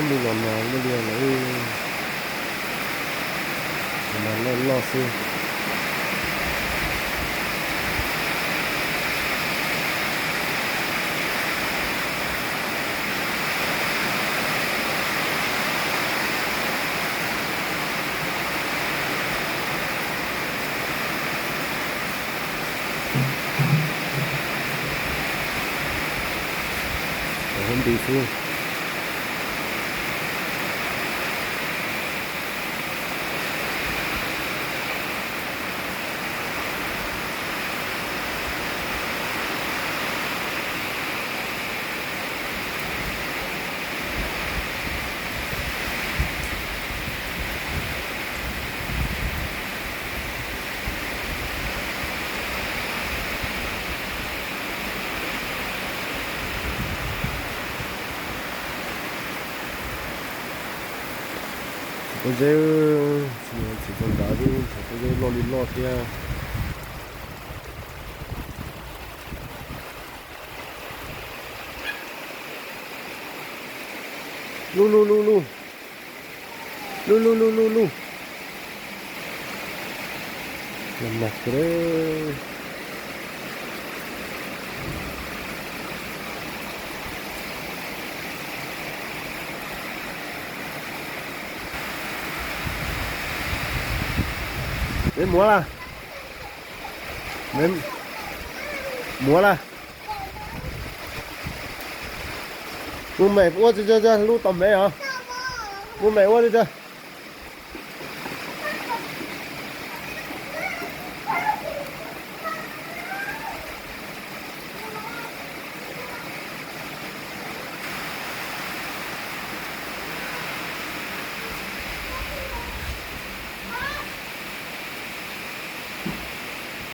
Lub los no lub liaj lawm, los no loj loj xwb. Nti xwb. Txiv pob zeb, txiv txaus ntawv xwb, txiv pob zeb loj li loj thiab. Luj luj luj luj. Luj luj luj luj luj. Mag kawg. Peb muab lawm. Peb muab lawm. Muab me ua tsi, lub tau me os. Muab me ua li tsi.